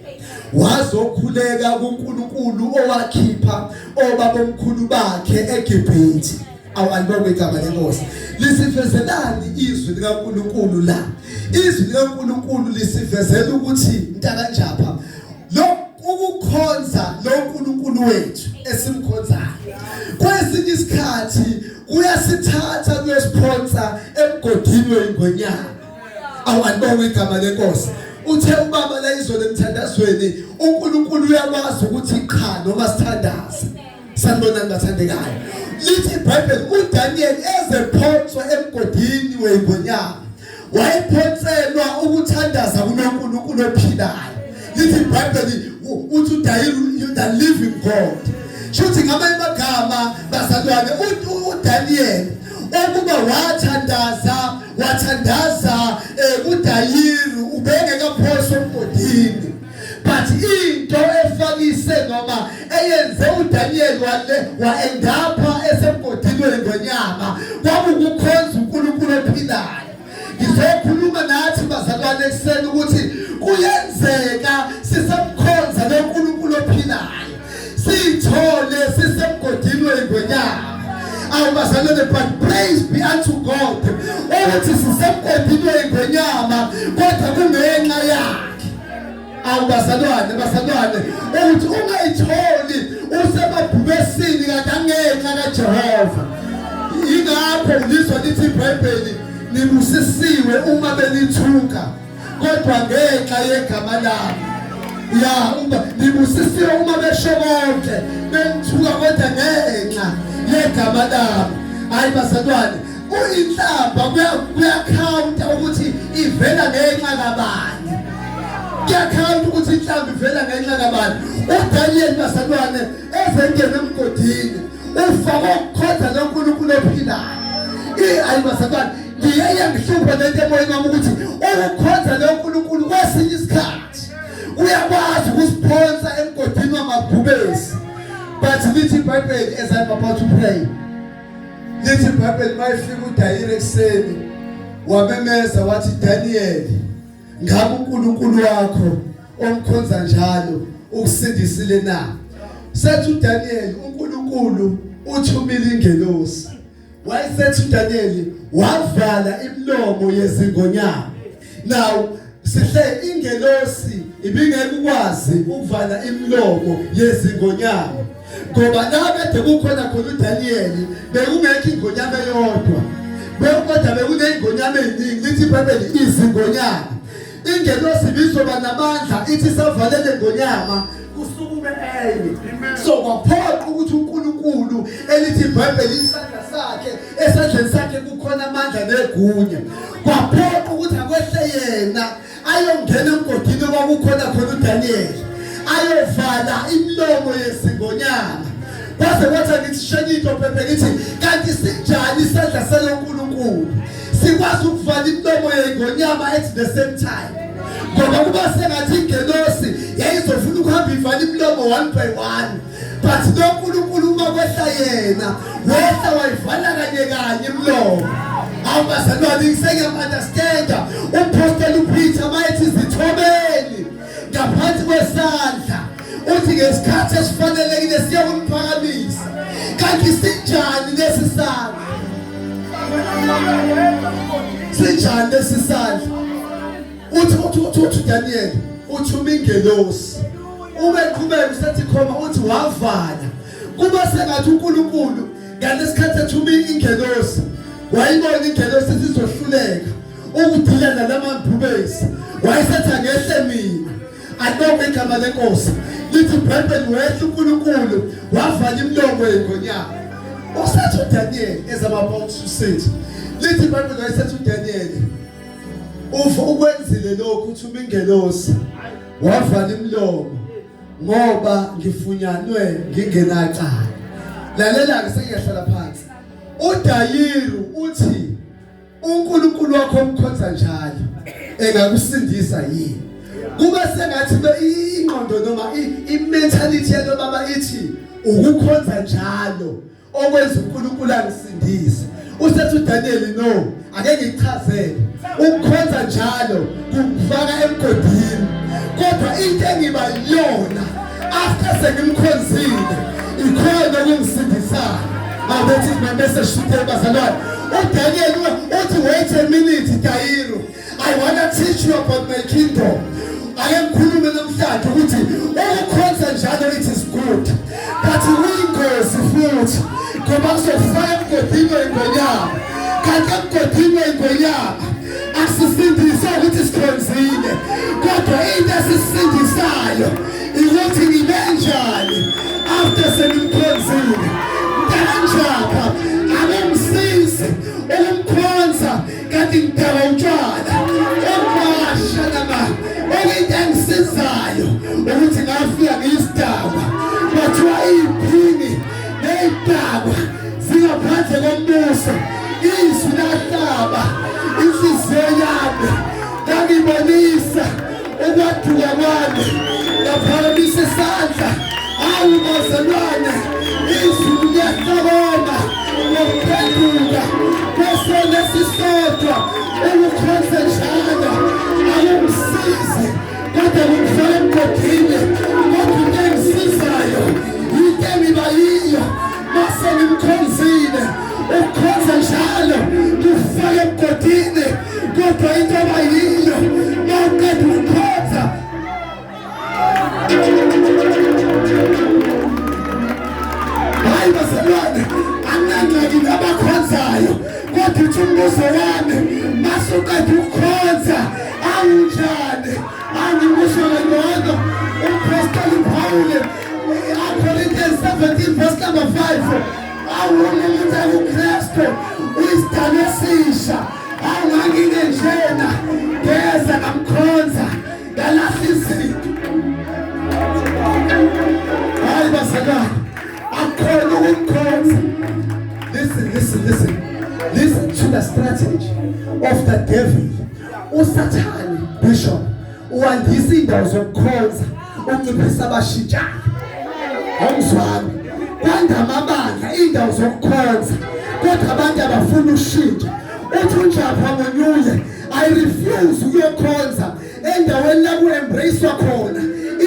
wazokhuleka kuNkulunkulu owakhipha obabomkhulu bakhe eGibhithe. Awu, alibonge igama leNkosi. Lisifezelani izwi likaNkulunkulu la? Izwi likaNkulunkulu lisivezela ukuthi mntakanjapha lo ukukhonza lo nkulunkulu wethu esimkhonzayo kwesinye isikhathi kuyasithatha kuyosiphonsa emgodini weyingonyama. Awu, alibonge igama leNkosi. Uthe ubaba la izolo emthandazweni, uNkulunkulu uyakwazi ukuthi qha noma sithandaze. Sanibonani bathandekayo. Lithi iBhayibheli uDaniel ezephonswa emgodini weyingonyama wayephonselwa ukuthandaza kunoNkulunkulu ophilayo. Lithi iBhayibheli uthi uDaniel, you the living God. Shuthi ngamanye amagama bazalwane, uDaniel ukuba wathandaza kuDayiru ubengekaphoswa emgodini. But into efakise noma eyenze uDaniel wale waendapha esemgodini wengonyama kwakukukhonza uNkulunkulu ophilayo. Ngizokhuluma nathi bazalwane ekuseni ukuthi kuyenzeka sisemkhonza loNkulunkulu ophilayo sithole sisemgodini wengonyama. Awu bazalwane, but praise be unto God ukuthi sisemgodini wengonyama kodwa kungenxa yakhe. Awu bazalwane, bazalwane, ukuthi ungayitholi usemabhubesini kanti angenxa kaJehova. Ingakho lizwa lithi iBhayibheli, nibusisiwe uma benithuka kodwa ngenxa yegama lami. Ya, uma nibusisiwe uma besho konke benithuka kodwa ngenxa yegama lami. Hayi bazalwane, uyinhlamba kuyakhawunta ukuthi ivela ngenxa kabani. Kuyakhawunta ukuthi inhlamba ivela ngenxa kabani. uDaniel bazalwane ezengena emgodini ufake ukukhonza loNkulunkulu ophilayo. Ayi bazalwane, ngiyeye ngihluphe lento emoyeni wami ukuthi ukukhonza loNkulunkulu kwesinye isikhathi uyakwazi ukusiphonsa emgodini wamabhubesi. But lithi iBhayibheli, as I'm about to pray, lithi iBhayibheli mayifika uDayire ekuseni wamemeza wathi, Daniel, ngabe uNkulunkulu wakho omkhonza njalo ukusindisile na? Sethi uDaniel, uNkulunkulu uthumile ingelosi. Wayesethi uDaniel wavala imilomo yezingonyama. Now sihle, ingelosi ibingeke ukwazi ukuvala imilomo yezingonyama ngoba la kade kukhona khona uDaniel bekungekho ingonyama eyodwa, kodwa bekuneyingonyama eziningi. Lithi iBhayibheli izingonyama. Ingelosi ibizoba namandla ithi savalele ngonyama kusukume enye. So kwaphoqa ukuthi uNkulunkulu, elithi iBhayibheli isandla sakhe, esandleni sakhe kukhona amandla negunya, kwaphoqa ukuthi akwehle yena ayongena emgodini kwakukhona khona uDaniel ayovala imilomo yezingonyama. Kwaze kwathi ngithi shenye into phephe, ngithi kanti sinjani isandla saloNkulunkulu sikwazi ukuvala imilomo yengonyama at the same time? Ngoba kuba sengathi ingelosi yayizofuna ukuhamba ivala imilomo one by one, but lo nkulunkulu uma kwehla yena wehla wayivala kanye kanye imilomo. Awu bazalwane, ngisengiyam-understanda umpostoli uPeter mayethi zithobeni ngaphansi kwesandla, uthi ngesikhathi esifanelekile siyakuniphakamisa. Kanti sinjani lesi sandla? Sinjani lesi sandla? Uthi Daniel uthuma ingelosi, ube qhubeka usethi khoma uthi wavala. Kuba sengathi uNkulunkulu ngalesikhathi ethuma ingelosi wayibona ingelosi isizohluleka ukudila nalamabhubesi, wayesethi angehle mina. Alibongwe igama lenkosi. Lithi iBhayibheli wehla uNkulunkulu wavala imilomo yengonyama. Usethi uDaniel as I'm about to say. Lithi iBhayibheli wayesethi uDaniel ufa ukwenzile lokhu uthi umingelosi wavala imilomo ngoba ngifunyanwe ngingenacala. Lalela ke sengiyahlala phansi. UDayiru uthi uNkulunkulu wakho omkhonza njalo engakusindisa yini kuba sengathi ingqondo noma i-mentality yalo baba ithi ukukhonza njalo okwenza uNkulunkulu angisindise usethi uDaniel no ake ngichazele ukukhonza njalo kufaka emgodini kodwa into engiba yona after sengimkhonzile ikhona okungisindisayo Now that is my message today bazalwane. UDaniel uthi wait a minute Dayiru. I want to teach you about my kingdom. Ake ngikhulume namhlanje ukuthi ukukhonza njalo it is good. But kuyingozi futhi ngoba kuzofaka emgodini wengonyama. Kanti emgodini wengonyama asisindise ukuthi sikhonzile kodwa into esisindisayo ukuthi ngibe njani after sengimkhonzile mntakanjapha akungisizi ukumkhonza kanti ngidaka utshwala okwasha nama okuyinto engisizayo ukuthi ngafika ngiyisidakwa kwathiwa iyiphini neyidakwa zingaphandle kombuso izwi lahlaba inhliziyo yami langibonisa ukwaduka kwami ngaphakamisa isandla awu bazalwane izulu liyahlabana ngokuphenduka kwesona esisodwa ukukhonza njalo akungisizi kodwa kungifaka emgodini kodwa into engisizayo yinto engiba yiyo mase ngimkhonzile ukukhonza njalo kufaka emgodini kodwa into abayiyo mawuqeda ukukhonza hayi bazalwane anginangxaki nabakhonzayo kodwa uthi umbuzo wami masuqeda ukukhonza awunjani angikusho kangcono umphostoli Pawule Corinthians 17 verse number 5 awuma umuntu akuKristu uyisidalwa esisha awungangike njena ngeza ngamkhonza ngalahla izinto hayi bazalwane akukhona ukumkhonza listen listen listen listen to the strategy of the devil usathane bishop uwandisa indawo zokukhonza unciphisa abashintshayo awuzwani kwanda amabandla indawo zokukhonza kodwa abantu abafuna ushintsho uthi unjapha ngonyuye i refuse ukuyokhonza endaweni la ku-embracewa khona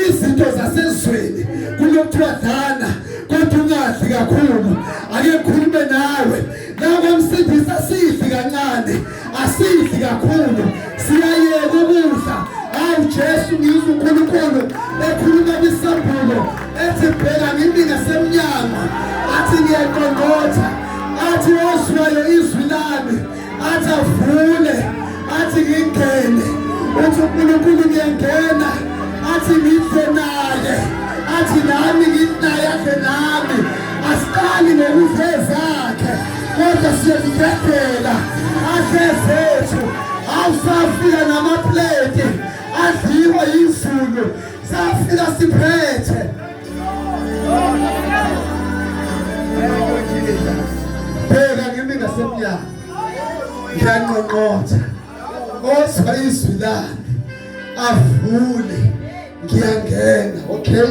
izinto zasezweni kulokuthiwa dlana kodwa ungadli kakhulu ake ngikhulume nawe la kwamsindisa sidli kancane asidli kakhulu siyayeka ukudla hawu Jesu ngizwa uNkulunkulu ekhuluma kwisambulo ethi bheka ngimi ngasemnyango athi ngiyaqongqotha athi ozwayo izwi lami athi avule athi ngingene uthi uNkulunkulu ngiyangena athi ngidle naye athi nami nginaye adle nami asiqali ngokudla ezakhe kodwa siyazidedela adle zethu awusafika namapleti adliwa yizulu safika siphethe bheka ngimi ngasemnyango ngiyanqonqotha ozwa izwi lami avule ngiyangena okay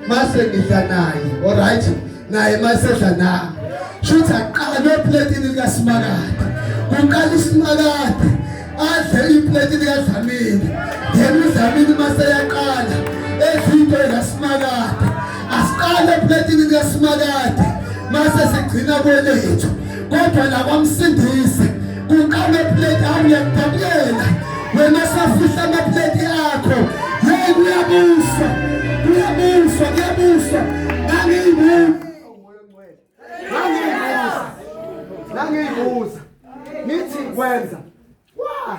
mase ngidla naye alright naye masedla nami shuthi aqale epletini likaSimakade kuqala iSimakade adle ipleti likaDlamini yena uDlamini maseyaqala ezinto likaSimakade asiqale epletini likaSimakade mase sigcina kwelethu kodwa la kwamsindisi kuqala epleti awuyakudabukela wena safihla amapleti akho yeyi kuyabuswa kuyabuswa kuyabuswa ngangiyibuka Ngangiyibuza ngithi kwenza why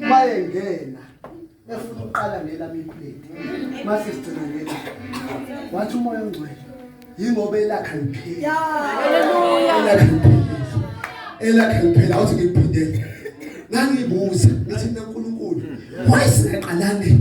mayengena Efuna ukuqala ngelami iplate. Mase sigcina ngelakhe. Wathi uMoya oNgcwele yingoba elakhe alipheli. Hallelujah. Elakhe alipheli. Elakhe alipheli awuthi ngikuphindele. Ngangibuza ngathi mina uNkulunkulu why singaqalanga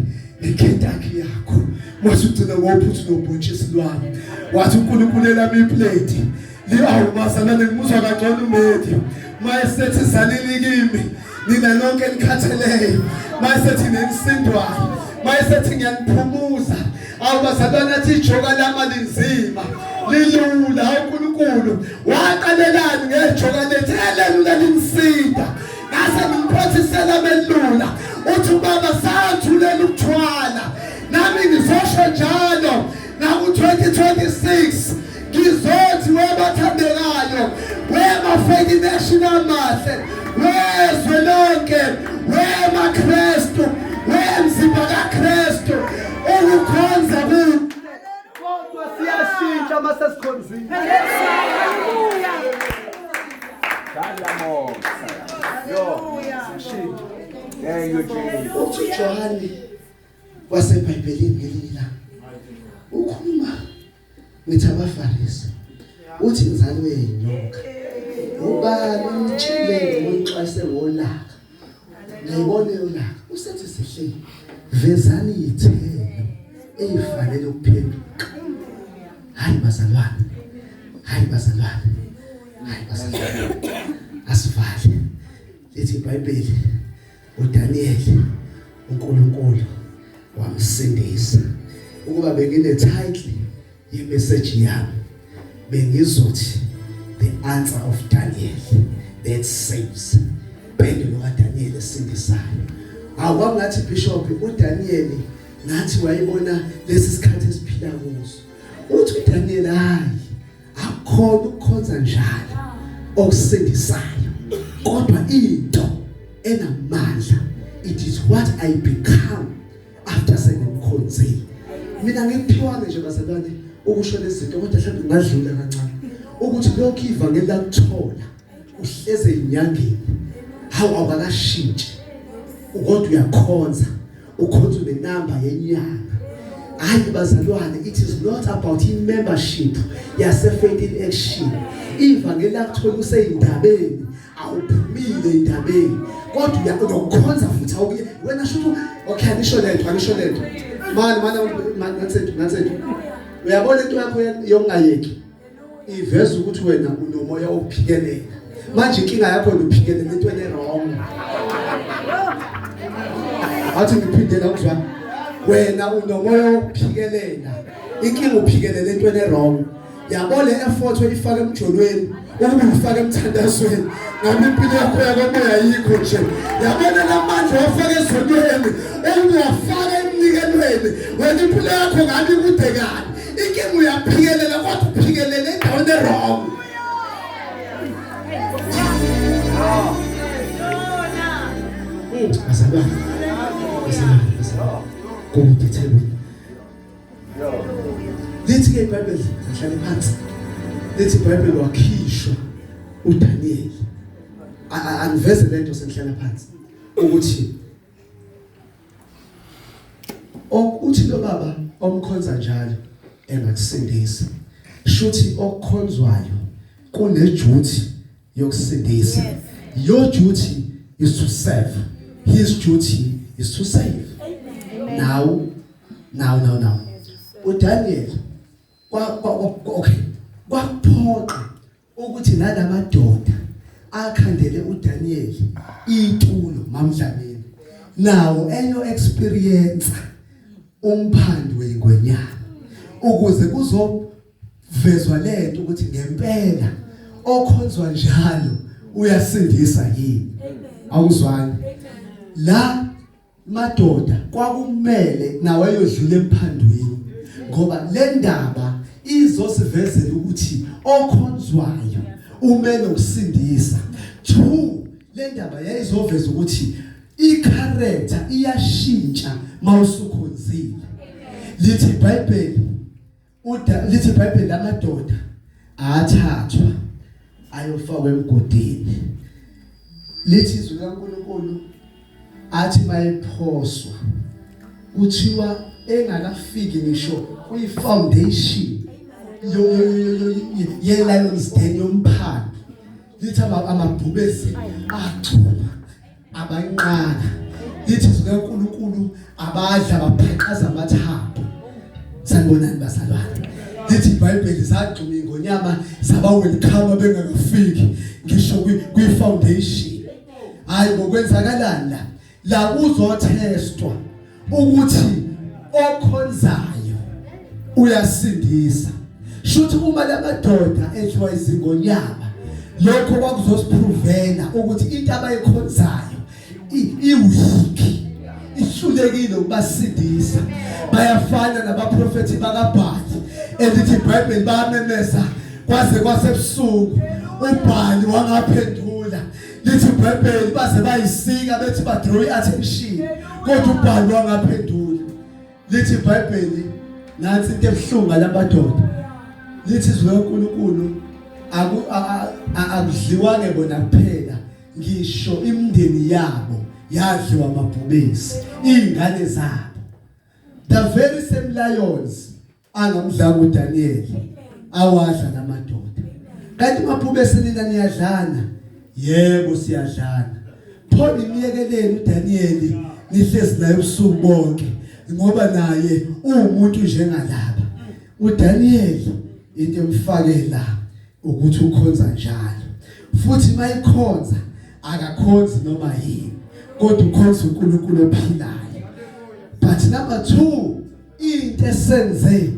ngeKentucky yakho mase ugcina ngophuthu nobhontshisi lwami. Wathi uNkulunkulu elami iplate liyawubazalwane ngimuzwa kangcono uMedi mayesethi zalini kimi nina nonke enikhatheleyo mayesethi nenisindwayo mayesethi ngiyaniphumuza awubazalwane athi ijoka lama linzima lilula uNkulunkulu waqalelani ngejoka lethu elelula limsinda ngase ngimphathisela melula uthi ubaba sathulela ukuthwala nami ngizosho njalo naku-2026 ngizothi webathandekayo wemafeki national mahle wezwe lonke wemaKristu wemzimba kaKristu ukukhonza ku Kodwa siyashintsha uma sesikhonzile. Yo. Thank you, Jesus. Uthi uJohane waseBhayibhelini ngelinye ilanga ukhuluma ngithi abaFarisi uthi inzalo yenyoka ubani umtshile ngoyixwayise ngolaka ngiyibona yolaka usethi sihle vezani ithelo eyifanele ukuphenduka. Hayi bazalwane, hayi bazalwane, hayi bazalwane, asivale. Lithi iBhayibheli uDaniel uNkulunkulu wamsindisa. Ukuba bengine title ye message yami bengizothi the answer of Daniel that saves. Impendulo kaDaniel esindisayo. Akwangathi Bishop uDaniel ngathi wayibona lesi sikhathi esiphila kuso. Uthi uDaniel hayi akukhona ukukhonza njalo okusindisayo, kodwa into enamandla it is what I become after sengimkhonzile. Mina ngikuphiwanga nje bazalwane ukusho lezi zinto, kodwa mhlawumbe ngadlula kancane ukuthi lokhu ivangeli lakuthola uhleze inyangeni hawu awukashintshi kodwa uyakhonza, ukhonza nenamba yenyanga. Hayi bazalwane, it is not about i-membership yase Faith in Action. Ivangeli lakuthola useyindabeni, awuphumile endabeni, kodwa uyakhonza futhi awukuye wena shuthu. Okay, angisho lento, angisho lento mani mani mani nansethu nansethu. Uyabona into yakho yokungayeki iveza ukuthi wena unomoya wokuphikelela. Manje inkinga yakho uphikelela into ene wrong. Athi ngiphindela ukuzwa, wena unomoya wokuphikelela, inkinga uphikelela into ene wrong. Yabo le effort oyifaka emjolweni ukuba uyifaka emthandazweni ngabe impilo yakho yakomoya yikho nje. Yabona lamandla wafaka ezonweni ukuba wafaka emnikelweni, wena impilo yakho ngabe ikude kabi. Inkinga uyaphikelela kodwa uphikelela endaweni e-wrong. Bazalwane, bazalwane, bazalwane, kude eThekwini. Lithi ke iBhayibheli, ngihlale phansi. Lithi iBhayibheli wakhishwa uDaniel. Angiveze lento sengihlala phansi ukuthi uthi lo baba omkhonza njalo engakusindisa, shuthi okukhonzwayo kune duty yokusindisa. Your duty is to serve, his duty is to save. Now now now now uDaniel kwa okay kwaphoqa ukuthi nalamadoda akhandele uDaniel itulo mamdlamini nawo eyo experience umphandi wengwenyama ukuze kuzovezwa lento ukuthi ngempela okhonzwa njalo uyasindisa yini. Awuzwani la madoda, kwakumele nawe ayodlula emphandweni ngoba le ndaba izosivezela ukuthi okhonzwayo umele ukusindisa. Two, le ndaba yayizoveza ukuthi i-character iyashintsha mawusukhonzile. Lithi iBhayibheli lithi iBhayibheli lamadoda athathwa ayofakwa emgodini. Lithi izwi likaNkulunkulu athi mayephoswa Kuthiwa engakafiki ngisho kwi-foundation ye-Lions Den yomphando, lithi amabhubesi axhuma abanqaka, lithi zikaNkuluNkulu abadla baphaqaza amathambo. Sanibonani bazalwane. Lithi iBhayibheli zagxuma ingonyama zaba welcome bengakafiki ngisho kwi foundation. Hayi ngokwenzakalani la la kuzothestwa ukuthi okhonzayo uyasindisa. Shuthi uma lamadoda edliwa izingonyama, lokho kwakuzosiprovela ukuthi into abayikhonzayo iweak, ihlulekile ukubasindisa. Bayafana nabaprofethi bakaBhali elithi iBhayibheli bayamemeza kwaze kwasebusuku, uBhali wangaphendula. Lithi iBhayibheli baze bayisika bethi ba draw attention, kodwa uBhali wangaphendula. Lithi iBhayibheli nansi into ebuhlungu ngalabadoda, lithi izwi likaNkulunkulu akudliwa bona kuphela, ngisho imindeni yabo yadliwa amabhubesi, izingane zabo. The very same lions angamdlanga uDaniel awadla namadoda. Kanti mabhubesi nina niyadlana? Yebo siyadlana. Pho nimiyekeleni uDaniel nihlezi naye ubusuku bonke, ngoba naye uwumuntu njengalaba. uDaniel into emfakela ukuthi ukhonza njalo, futhi mayikhonza akakhonzi noma yini, kodwa ukhonza uNkulunkulu ophilayo. But number 2, into esenze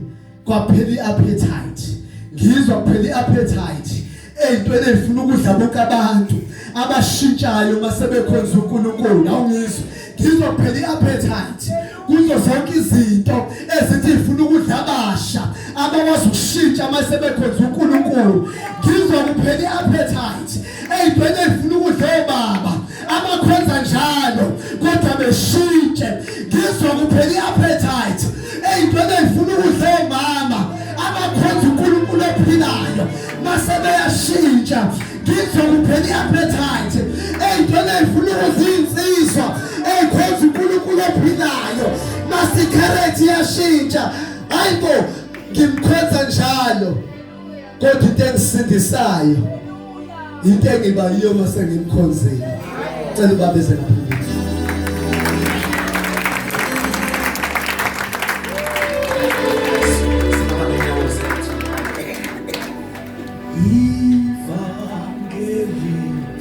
kwaphela iappetite, ngizwa kuphela iappetite eyintweni ezifuna ukudla bonke abantu abashintshayo masebekhonza uNkulunkulu. Awungizwa, ngizwa kuphela iappetite kuzo zonke izinto ezithi ifuna ukudla abasha abakwazi ukushintsha masebekhonza uNkulunkulu. Ngizwa kuphela iappetite eyintweni ezifuna ukudla obaba abakhonza njalo kodwa beshintshe. Ngizwa kuphela iappetite eyintweni ezifuna ukudla omama abakhonza uNkulunkulu ophilayo mase beyashintsha. Ngizwa kuphela iappetite eyintweni ezifuna ukudla insizwa eyikhonza uNkulunkulu ophilayo masikharethi iyashintsha. Hayibo, ngimkhonza njalo, kodwa into engisindisayo into engiba yiyo mase ngimkhonzile. Cela ubabeze ngaphambili.